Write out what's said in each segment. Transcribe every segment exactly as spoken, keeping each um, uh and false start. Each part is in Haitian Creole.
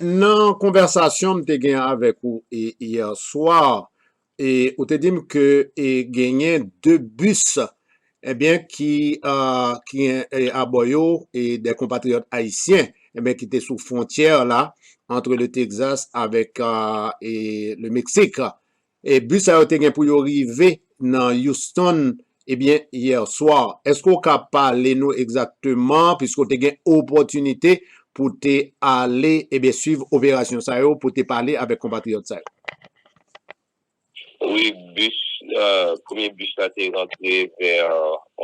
Nan konvèsasyon m te gen avèk ou e, yè swa, e ou te di m ke e, genyen de bis ebyen, ki, uh, ki e, abò yo e de konpatriyòt ayisyen ebyen, ki te sou fwontyè la antre le Texas avèk uh, e le Mexique. E bis sa yo te gen pou yo rive nan Houston ebyen, yè swa. Èske w ka pale nou egzakteman, piske w te gen opòtinite pou te ale ebyen, swiv operasyon sa yo, pou te pale avèk konpatriyòt sa yo? Wi, bis, uh, premye bis la te rantre vè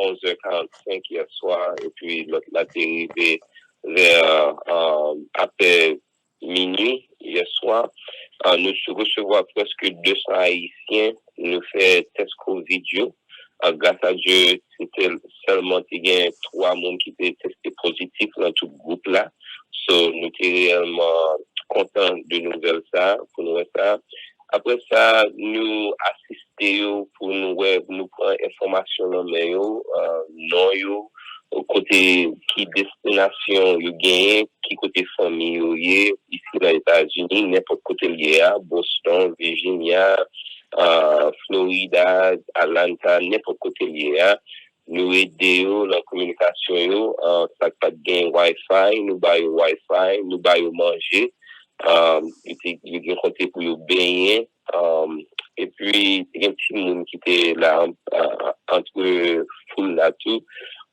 onz è karannsenk yè swa, epi lòt la te rive vè uh, apre minui yè swa. Uh, nou resevwa prèske de san Ayisyen, nou fè tès kovid yo. Uh, gras a Dye, se te sèlman te gen twa moun ki te teste pozitif nan tout gwoup la. So, nou te reyèlman kontan de nouvèl sa, pou nou wè sa. Apre sa, nou asiste yo pou nou wè, nou pran enfòmasyon nan men yo, uh, non yo, kote, ki destinasyon yo genyen, ki kote fanmi yo ye, isi nan Etazini, nenpòt kote l ye a, Boston, Virginia, uh, Florida, Atlanta, nenpòt kote l ye a. Nou ede yo nan kominikasyon yo, uh, sa k pa t gen Wi-Fi, nou ba yo Wi-Fi, nou ba yo manje, um, yo te, yo gen kote pou yo benyen, um, epi te gen timoun ki te la, uh, antre foul la tou.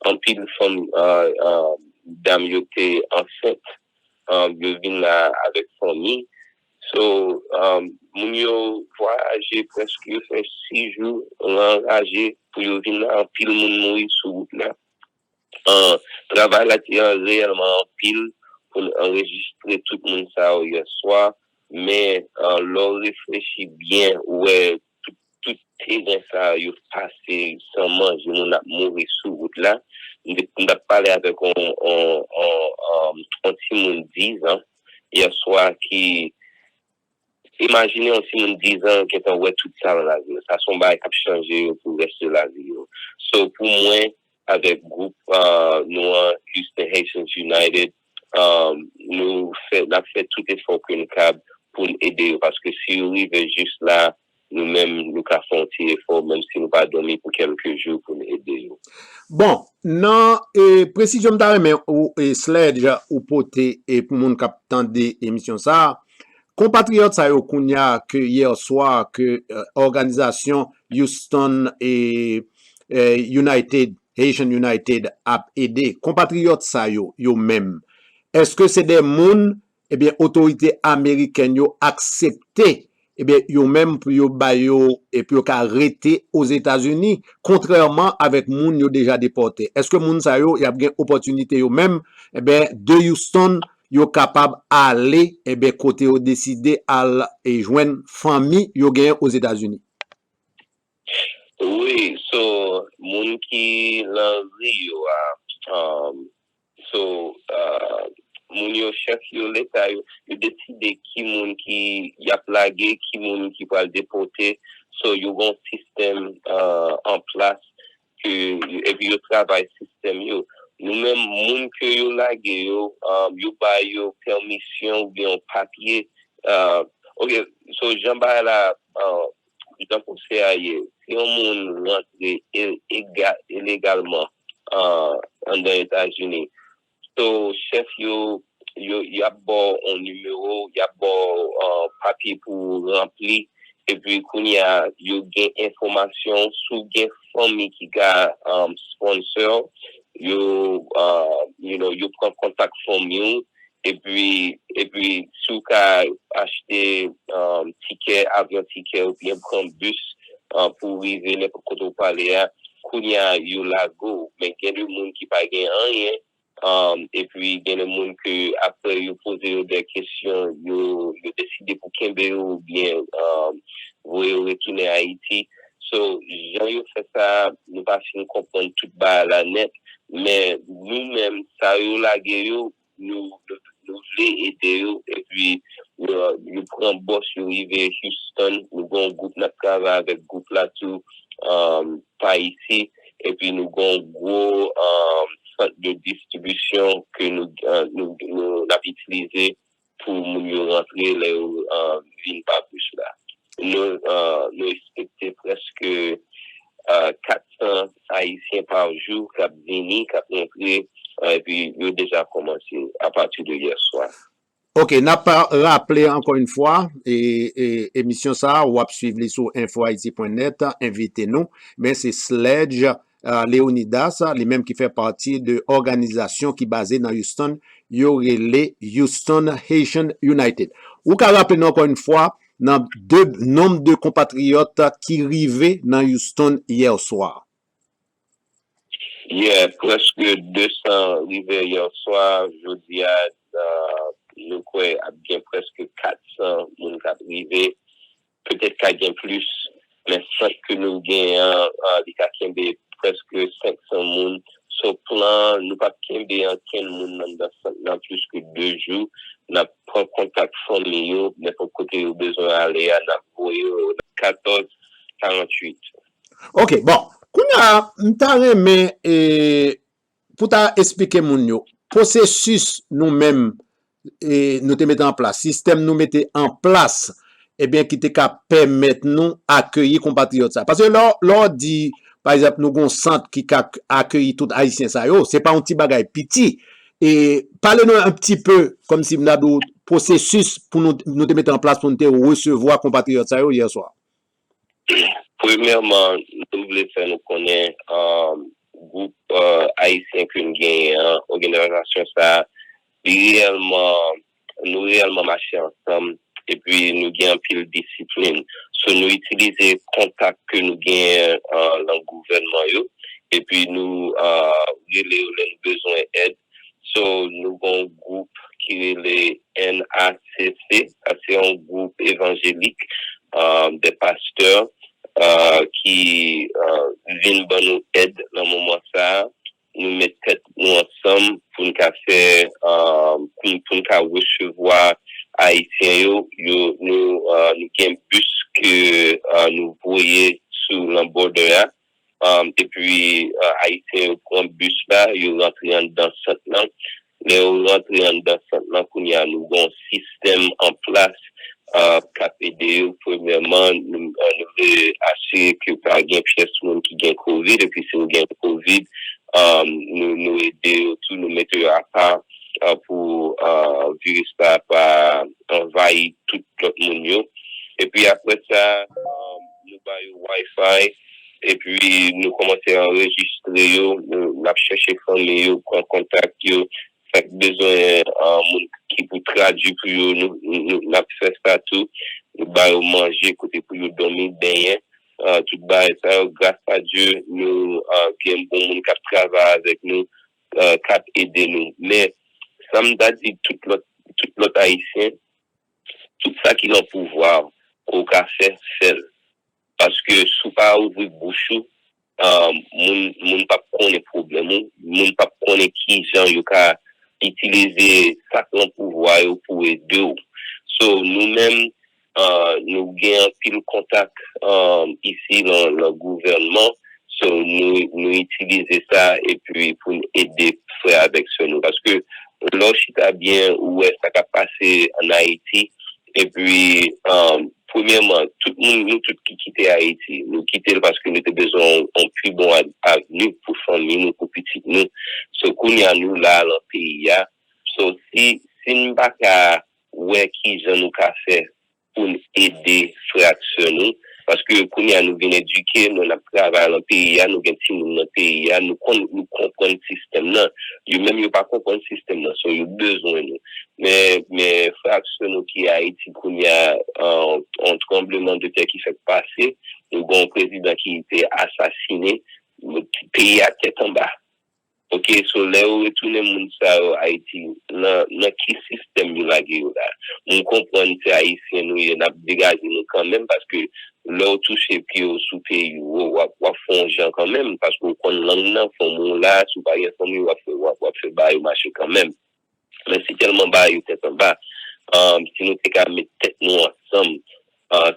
Anpil fanm, uh, uh, dam yo te ansent, um, yo vin la avèk fanmi. So, um, moun yo vwayaje prèske, yo fè sis jou nan raje pou yo vin la. Anpil moun mouri sou wout la. Uh, travay la te reyèlman anpil pou n anrejistre tout moun sa yo yè swa, men uh, lè w reflechi byen, ou wè tout, tout teren sa yo pase san manje, moun ap mouri sou wout la. M t ap pale avèk on, on, on, on, on timoun diz an yè swa ki, imajine yon timoun diz an gentan wè tout sa nan lavi yo. Sa se yon bagay k ap chanje yo pou rès de lavi yo. So, pou mwen, avèk gwoup uh, nou an, Houston Haitians United, um, nou fè, n ap fè tout efò ke n kab pou n ede yo, paske si yo rive jis la, nou menm, nou ka fè yon ti efò, menm si nou pa dòmi pou kèlke jou pou n ede yo. Bon, nan e, presizyon m ta renmen ou e, Sledge ou pote e, pou moun k ap tande emisyon sa a, konpatriyòt sa yo kounye a ke yè swa ke e, òganizasyon Houston e, e, United, Haitian United ap ede, konpatriyòt sa yo, yo menm, èske se de moun ebyen, otorite amerikèn yo aksepte ebyen, yo menm pou yo ba yo e pou yo ka rete Ozetazini, kontrèman avèk moun yo deja depòte? Èske moun sa yo y ap gen opòtinite yo menm ebyen, de Houston, yo kapab ale ebyen, kote yo deside al e jwenn fanmi yo genyen Ozetazini? Wi, so, moun ki nan Rio a, um, so, uh, moun yo, chèf yo, leta yo, yo deside ki moun ki y ap lage, ki moun ki pral depòte. So, yo gen yon sistèm uh, an plas ke, epi yo travay sistèm yo. Nou menm, moun ke yo lage yo, uh, yo ba yo pèmisyon oubyen yon papye. Uh, ok, so, jan bagay la, uh, jan pwosè a ye, si yon moun rantre ilegalman anndan Etazini, so, chèf yo, yo, y ap ba w yon nimewo, y ap ba w papye pou w ranpli, epi kounye a, yo gen enfòmasyon, si w gen fanmi ki ka sponsor, yo, you know, yo pran kontak fanmi w, epi, epi si w ka achte um, tikè, avyon tikè, oubyen pran bis uh, pou w rive nenpòt kote w prale a, kounye a, yo lage w. Men gen de moun ki pa gen anyen, um, epi gen de moun ke apre yo poze yo de kesyon, yo, yo deside pou kenbe yo oubyen um, voye yo retounen Ayiti. So, jan yo fè sa, nou pa fin konprann tout bagay la nèt, men nou menm, sa yo lage yo, nou, nou, nou vle ede yo, epi yo, yo pran bòs, yo rive Houston, nou gen yon gwoup n ap travay avèk gwoup la tou, um, pa isi, epi nou gen yon gwo um, sant de distribisyon ke nou, uh, nou, nou n ap itilize pou moun yo rantre lè yo vin pa bis la. Nou nou espekte prèske kat san Ayisyen pa jou k ap vini, k ap rantre, epi yo deja kòmanse apati de yè swa. Ok, n ap raple ankò yon fwa, e, e, emisyon sa a, w ap swiv li sou info haiti point net, envite nou, men se Sledge uh, Leonidas, li menm ki fè pati de òganizasyon ki baze nan Houston, yo rele Houston Haitian United. Ou ka raple nou ankò yon fwa, nan de, nonb de konpatriyòt ki rive nan Houston yè swa. Yeah, prèske de san rive yè swa, jodi a, uh, nou kwè ap gen prèske kat san moun k ap rive. Petèt ka gen plis, men sant ke nou genyen an, li ka kenbe prèske senk san moun. So plan, nou p ap kenbe ankenn moun anndan sant lan plis ke de jou. N ap pran kontak fanmi yo, nenpòt kote yo bezwen ale a, n ap voye yo nan katòz karanntuit. Ok, bon, kounye a, m ta renmen e, pou ta esplike moun yo, pwosesis nou menm e, nou te mete an plas, sistèm nou mete an plas, ebyen, ki te ka pèmèt nou akeyi konpatriyòt sa. Paske lè, lè w di, pa egzanp, nou gon sant ki ka akeyi tout Ayisyen sa yo, se pa yon ti bagay piti. E pale nou yon ti pe, kòmsi m ta di w, pwosesis pou nou, nou te mete an plas pou nou te resevwa konpatriyòt sa yo yè swa. Premyèman, nou vle fè nou konnen gwoup ayisyen ke n genyen an, òganizasyon sa a, li reyèlman, nou reyèlman mache ansanm, epi nou gen anpil disiplin. So, nou itilize kontak ke nou genyen lan gouvènman yo, epi nou rele yo lè nou bezwen èd. So, nou gen yon gwoup ki rele N A C C, sa se yon gwoup evanjelik, de pastè ki vin ban nou èd nan moman sa a. Nou met tèt nou ansanm pou n ka fè, pou n ka resevwa Ayisyen yo. Yo, nou, nou gen bis ke nou voye sou lan bòdè a. Epi Ayisyen yo pran bis la, yo rantre anndan sant lan. Lè yo rantre anndan sant lan, kounye a nou gen yon sistèm an plas k ap ede yo. Premyèman, nou, nou vle asire ke pa gen pyès moun ki gen kovid, epi si w gen kovid, nou, nou ede yo tou, nou mete yo apa pou viris la pa anvayi tout lòt moun yo. Epi apre sa, nou ba yo Wi-Fi, epi nou kòmanse anrejistre yo, nou, n ap chèche fanmi yo, pran kontak yo, sa k bezwen moun ki pou tradui pou yo, nou, nou, n ap fè sa tou. Nou ba yo manje, kote pou yo dòmi, benyen, tout bagay sa yo. Gras a Dye, nou gen bon moun k ap travay avèk nou, k ap ede nou. Men, sa m ta di tout lòt, tout lòt Ayisyen, tout sa ki nan pouvwa w, ke w ka fè, fè l. Paske si w pa ouvri bouch ou, moun, moun p ap konnen pwoblèm ou, moun p ap konnen kijan yo ka itilize sa k nan pouvwa yo pou ede w. So, nou menm, nou gen anpil kontak isi nan, nan gouvènman. So, nou, nou itilize sa epi pou n ede frè avèk sè nou. Paske lè w chita byen, ou wè sa k ap pase ann Ayiti. Epi, premyèman, tout moun, nou tout ki kite Ayiti, nou kite l paske nou te bezwen yon, yon pi bon avni pou fanmi nou, pou pitit nou. So, kounye a, nou la a lan peyi a. So, si, si n pa ka wè kijan nou ka fè pou n ede frè ak sè nou, paske kounye a nou vin edike, nou n ap travay lan peyi a, nou gen timoun nan peyi a, nou konn, nou konprann sistèm nan. Yo menm yo pa konprann sistèm nan, so yo bezwen nou. Men, men frè ak sè nou ki Ayiti kounye a, yon tranblemanntè ki fèk pase, nou gen yon prezidan ki te asasine, peyi a tèt anba. Ok, so lè yo retounen moun sa yo Ayiti, nan, nan ki sistèm yo lage yo la? M konprann se Ayisyen nou ye, n ap degaje nou kanmenm, paske lè w touche pye w sou peyi w, w ap, w ap fè yon jan kanmenm, paske w konn lang nan, fanmi w la, si w pa gen fanmi, w ap fè, w ap, w ap fè bagay yo mache kanmenm. Men se tèlman bagay yo tèt anba. Si nou te ka met tèt nou ansanm,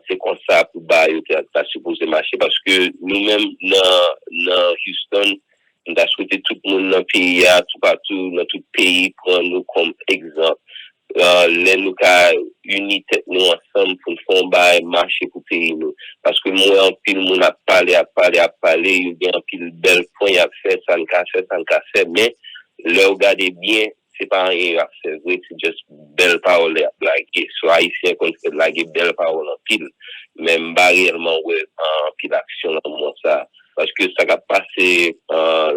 se konsa pou bagay yo ta, ta sipoze mache. Paske nou menm nan, nan Houston, m ta swete tout moun nan peyi a, toupatou, nan tout peyi, pran nou kòm egzanp. lè nou ka ini tèt nou ansanm pou n fè yon bagay mache pou peyi nou. Paske m wè anpil moun ap pale, ap pale, ap pale, yo gen anpil bèl pwen y ap fè, sa n ka fè, sa n ka fè, men lè w gade byen, se pa anyen y ap fè vre, se just bèl pawòl y ap lage. So, Ayisyen konn fè lage bèl pawòl anpil, men m pa reyèlman wè anpil aksyon nan moman sa a. Paske sa k ap pase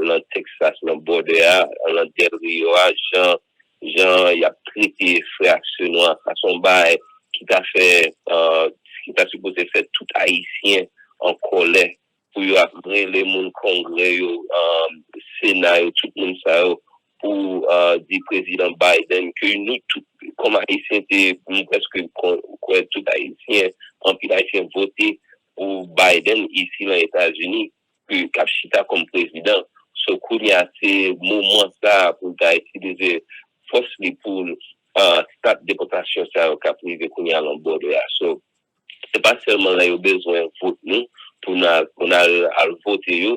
nan Texas, nan bòdè a, nan Del Rio a, jan jan y ap trete frè ak sè nou an, sa se yon bagay ki ta fè, ki ta sipoze fè tout Ayisyen an kòlè pou yo ap rele moun Kongrè yo, Sena yo, tout moun sa yo pou di Prezidan Biden ke nou tout, kòm Ayisyen, te, m prèske kwè tout Ayisyen, anpil Ayisyen vote pou Biden isi nan Etazini, k ap chita kòm prezidan. So, kounye a, se moman sa a pou l ta itilize fòs li pou l stop depòtasyon sa yo k ap rive kounye a nan bòdè a. So, se pa sèlman lè yo bezwen vòt nou pou n al, pou n al, al vote yo,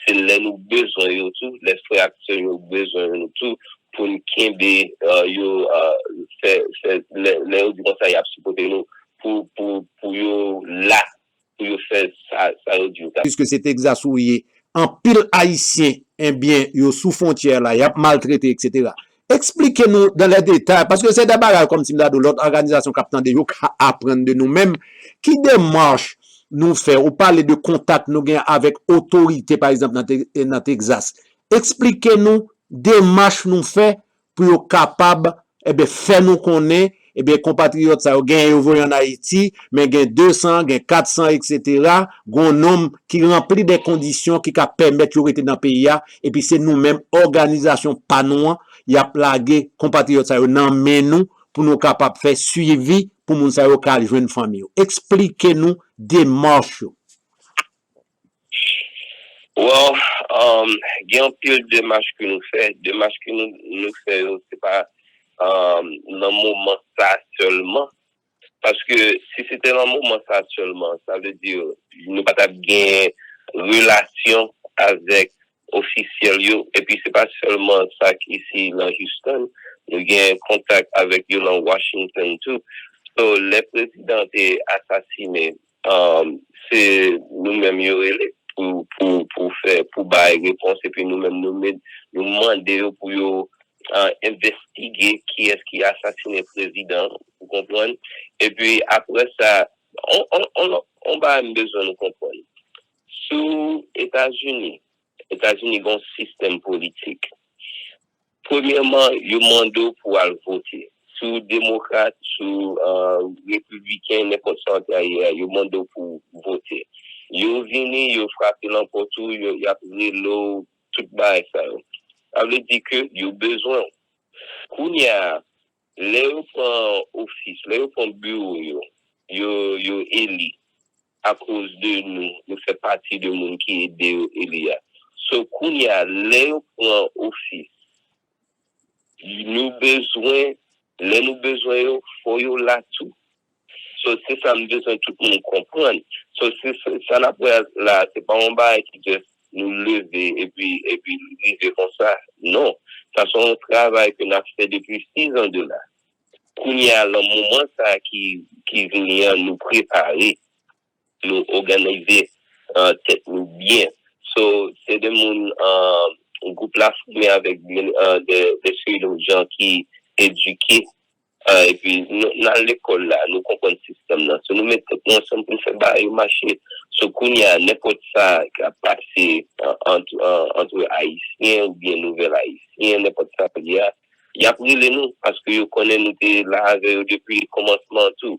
se lè nou bezwen yo tou, lè frè ak sè yo bezwen nou tou, pou n kenbe yo, fè, fè, lè, lè yo di konsa y ap sipòte nou, pou, pou, pou yo la, pou yo fè sa, sa yo di yo ta. Piske se Texas ou ye, anpil Ayisyen, ebyen, yo sou fwontyè la, y ap maltrete, etsetera. Eksplike nou dans les détails, paske se de bagay kòmsi m ta di w, lòt òganizasyon k ap tande yo ka aprann de nou menm. Ki demach nou fè? Ou pale de kontak nou gen avèk otorite, pa egzanp, nan Te-, nan Texas. Eksplike nou demach nou fè pou yo kapab, ebyen, fè nou konnen, ebyen, konpatriyòt sa yo, gen yo voye ann Ayiti, men gen de san, gen kat san, etsetera, gen yon nonb ki ranpli de kondisyon ki ka pèmèt yo rete nan peyi a, epi se nou menm, òganizasyon pa nou an, y ap lage konpatriyòt sa yo nan men nou pou nou kapab fè swivi pou moun sa yo ka al jwenn fanmi yo. Eksplike nou demach yo. Well, um, gen anpil demach ke nou fè. Demach ke nou, nou fè yo, se pa, um, nan moman sa sèlman. Paske si se te nan moman sa sèlman, sa vle di nou pa t ap gen relasyon avèk ofisyèl yo. Epi se pa sèlman sa k isi nan Houston. Nou gen kontak avèk yo nan Washington tou. So, lè prezidan te asasinen, um, se nou menm yo rele pou, pou, pou fè, pou bay repons, epi nou menm nou met, nou mande yo pou yo, uh, envestige kiyès ki asasinen prezidan, ou konprann? Epi apre sa, on, on, on, on bagay m bezwen nou konprann. Sou Etazini, Etazini gen yon sistèm politik. Premyèman, yo mande w pou w al vote. Si w demokrat, si w, uh, repibliken, nenpòt sa w te ye a, yo mande w pou w vote. Yo vini, yo frape nan pòt ou, yo, y ap rele w, tout bagay sa yo. Sa vle di ke yo bezwen w. Kounye a, lè yo pran ofis, lè yo pran biwo yo, yo, yo eli akoz de nou, nou fè pati de moun ki ede yo eli a. So, kounye a, lè yo pran ofis, nou bezwen, lè nou bezwen yo, fò yo la tou. So, se sa m bezwen tout moun konprann. So, se, se sa n ap wè la, se pa yon bagay ki just nou leve epi, epi rive konsa. Non. Sa se yon travay ke n ap fè depi sizan de la. Kounye a, nan moman sa a ki, ki vini an, nou prepare, nou òganize, uh, tèt nou byen. So, se de moun, uh, gwoup la fòme avèk, uh, de, de seri de jan ki edike, uh, epi nou, n al lekòl la, nou konprann sistèm nan. So, nou met tèt nou ansanm pou n fè bagay yo mache. So, kounye a, nenpòt sa k ap pase, uh, ant, uh, ant Ayisyen oubyen nouvèl Ayisyen, nenpòt sa l ye a, y ap rele nou, paske yo konnen nou te la avè yo depi kòmansman tou.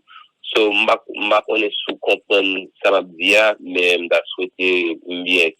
So, m pa, m pa konnen si w konprann sa m ap di a, men m ta swete m byen